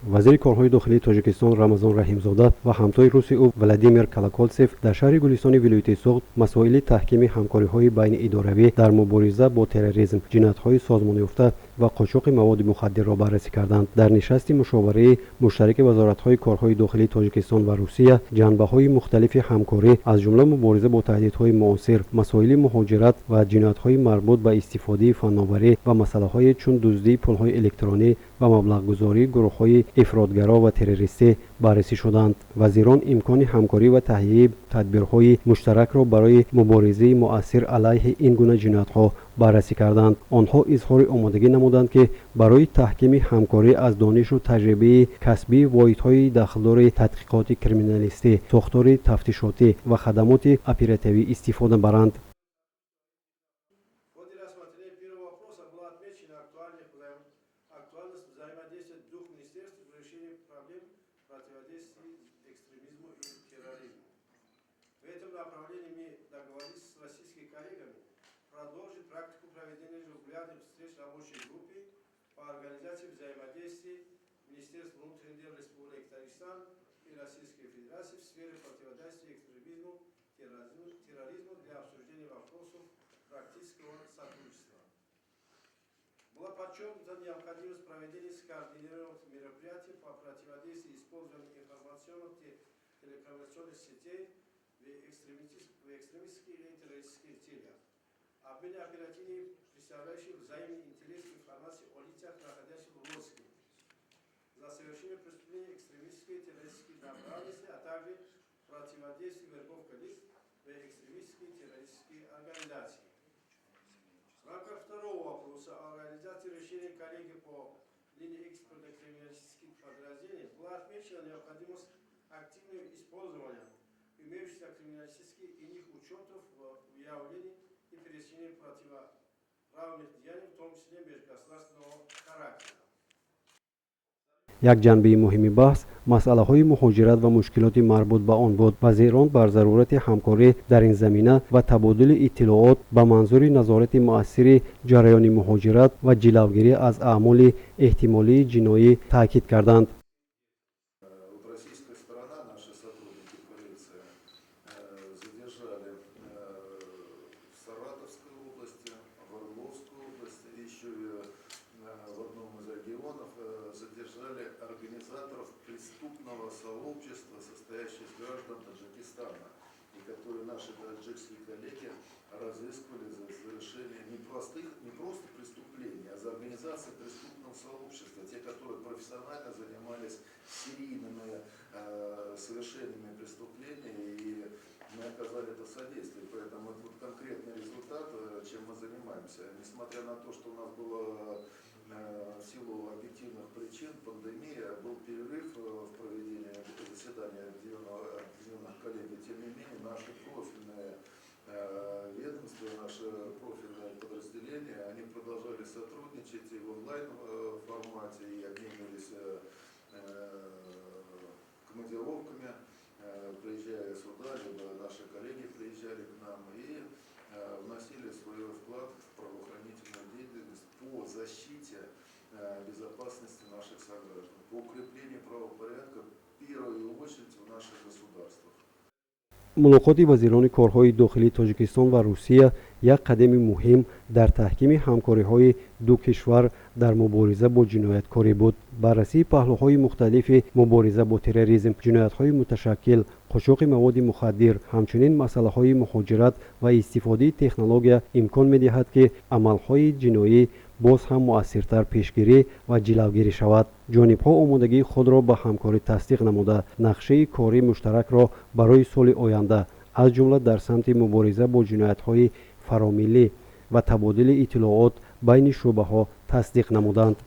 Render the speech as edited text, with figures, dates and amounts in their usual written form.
Вазири корҳои дохилии Тоҷикистон Рамазон Раҳимзода ва ҳамтои руси ӯ Владимир Колоколтсев дар шаҳри Гулистони вилояти Суғд масоили таҳкими ҳамкориҳои байниидоравӣ дар мубориза бо терроризм, ҷиноятҳои созмонёфта ва қочоқи маводи мухаддирро баррасӣ карданд. Дар нишасти мушовараи муштараки вазоратҳои корҳои дохилии Тоҷикистон ва Русия ҷанбаҳои мухталифи ҳамкорӣ, аз ҷумла мубориза бо таҳдидҳои муосир, масоили муҳоҷират ва ҷиноятҳои марбут ба истифодаи фанноварӣ ва масъалаҳое чун дуздии пулҳои электронӣ ва маблағгузории гурӯҳҳои ифротгаро ва террористӣ баррасӣ шуданд. Вазирон имкони ҳамкорӣ ва таҳияи тадбирҳои муштаракро барои муборизаи муассир алайҳи ин гуна ҷиноятҳо баррасӣ карданд. Онҳо изҳори омодагӣ намуданд, ки барои таҳкими ҳамкорӣ аз донишу таҷрибаи касбии воҳидҳои дахлдори тадқиқоти криминалистӣ, сохтори тафтишотӣ ва хадамоти оперативӣ истифода баранд. В ходе рассмотрения первого вопроса была отмечена актуальность взаимодействия двух министерств в решении проблем противодействия экстремизму и терроризму. В этом направлении мы договорились с российскими коллегами продолжить практику проведения регулярных встреч рабочей группы по организации взаимодействия Министерств внутренних дел Республики Таджикистан и Российской Федерации в сфере противодействия экстремизму, терроризму для обсуждения вопросов практического сотрудничества. Была подчеркнута необходимость проведения скоординированных мероприятий по противодействию использованию информационных телекоммуникационных сетей в экстремистских или террористических целях. Обмен оперативной, представляющей взаимный интерес информации о лицах, находящихся в розыске за совершение преступлений экстремистской и террористской направленности, а также противодействие вербовке лиц в экстремистские и террористические организации. В рамках второго вопроса о реализации решения коллегии по линии экспертно-криминалистических подразделений была отмечена необходимость активного использования имеющихся криминалистических и иных учетов в выявлении и пресечении противоправных деяний, в том числе межгосударственного характера. Як ҷанбаи муҳими баҳс масъалаҳои муҳоҷират ва мушкилоти марбут ба он буд. Вазирон бар зарурати ҳамкорӣ дар ин замина ва табодули иттилоот ба манзури назорати муассири ҷараёни муҳоҷират ва ҷилавгирӣ аз аъмоли эҳтимолии ҷиноӣ таъкид карданд. Вот российская сторона, наши сотрудники полиции задержали в Саратовской области, в Орловской области, еще и в одном из регионов задержали организаторов преступного сообщества, состоящего из граждан Таджикистана, и которые наши таджикские коллеги разыскивали за совершение не просто преступлений, а за организацию преступного сообщества, те, которые профессионально занимались серийными совершениями преступлений, и мы оказали это содействие. Поэтому это вот конкретный результат, чем мы занимаемся. Несмотря на то, что у нас было в силу объективных причин, пандемия, был перерыв в проведении заседания объединенных коллегий, тем не менее наши профильные ведомства, наши профильные подразделения, они продолжали сотрудничать и в онлайн формате, и обменивались командировками, приезжая сюда, либо наши коллеги приезжали к нам и вносили свой вклад в правоохранительную деятельность по защите безопасности наших сограждан, по укреплению правопорядка в первую очередь в наших государствах. Мулоқоти вазирони корҳои дохилии Тоҷикистон ва Русия як қадами муҳим дар таҳкими ҳамкориҳои ду кишвар дар мубориза бо ҷинояткорӣ буд. Баррасии паҳлӯҳои мухталифи мубориза бо терроризм, ҷиноятҳои муташаккил, қочоқи маводи мухаддир, ҳамчунин масъалаҳои муҳоҷират ва истифодаи технология имкон медиҳад, ки амалҳои ҷиноӣ боз ҳам муассиртар пешгирӣ ва ҷилавгирӣ шавад. Ҷонибҳо омодагии худро ба ҳамкорӣ тасдиқ намуда, нақшаи кории муштаракро барои соли оянда, аз ҷумла дар самти мубориза бо ҷиноятҳои фаромиллӣ ва табодули иттилоот байни шӯъбаҳо тасдиқ намуданд.